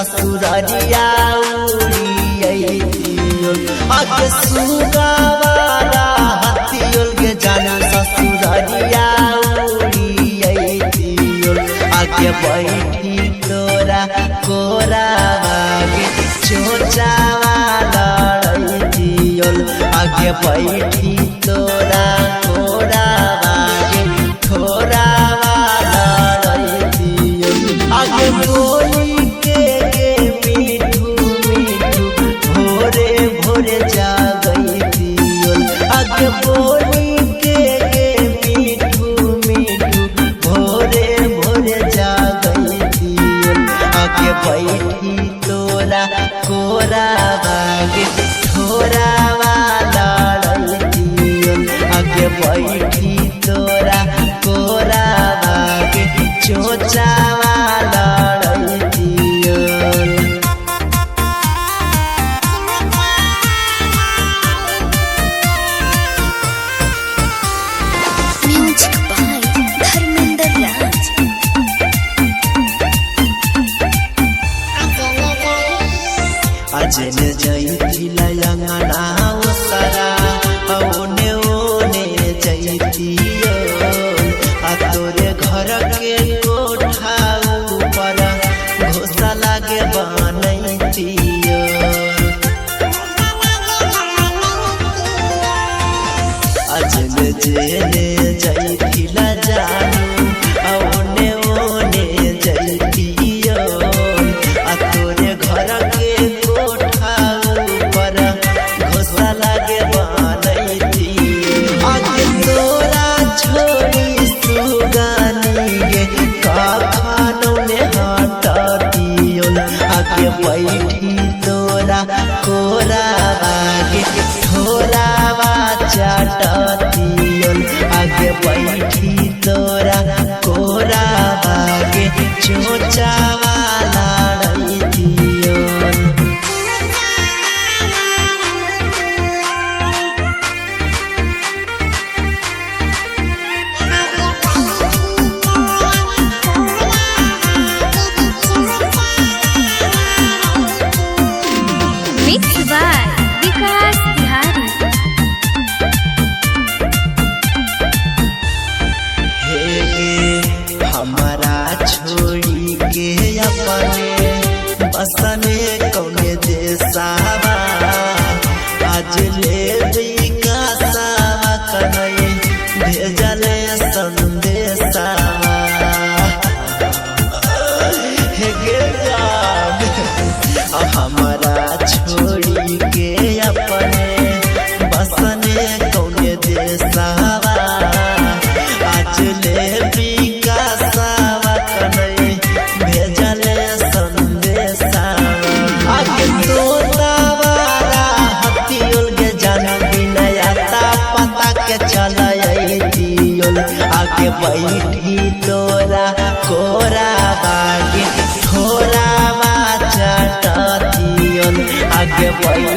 ससुररिया उड़ियतियोल आगे सुगावारा हतियोल गे जानू ससुररिया उड़ियतियोल आगे बैठी तोरा कोरा बागे चोचावा लड़ैतियोल आगे बैठी तोरा कोरा बागे थोरावा लड़ैतियोल आगे बोली के गे मिठू मिठू भोरे भोरे जागैतियोल आगे बोली के गे मिठू मिठू भोरे भोरे जागैतियोल आगे बैठी तोरा कोरा बागे थोरावा लड़ैतियोल आगे बैठी तोरा कोरा बागे चोचावा लड़ैतियोल। म्यूजिक बाय धर्मेंद्र राज। अजन जैती लयंगना ओसरा ओने ओने जैतियो आ तोरे घर के कोठा ऊपर घोसा लागे बनैतियो। अजन जेने जैती ला जानू ओने ओने जैतियो आ तोरे घर के कोठा ऊपर घोसा लागे बनैतियो। आगे तोरा छोड़ी सुगानी गे कखनो ने हटतियो आगे बैठी तोरा कोरा बागे थोरावा चाटतियोल आगे बैठी तोरा कोरा बागे चोचावा लड़ैतियोल। मिक्स बाय विकास बिहारी। हे गे हमारा छोड़ी के अपने बसने कौने देसावा आज ले विकासावा कनई भेजले संदेशावा। हे गे राम हमारा छोड़ी के अपने बसने कौने देसावा आज ले विकासावा कनई भेजले संदेशावा। आगे तोतावारा हतियोल गे जानू बिनया पता के चलैतियोल आगे बैठी तोरा कोरा बागे थोरावा चाटतियोल आगे बैठी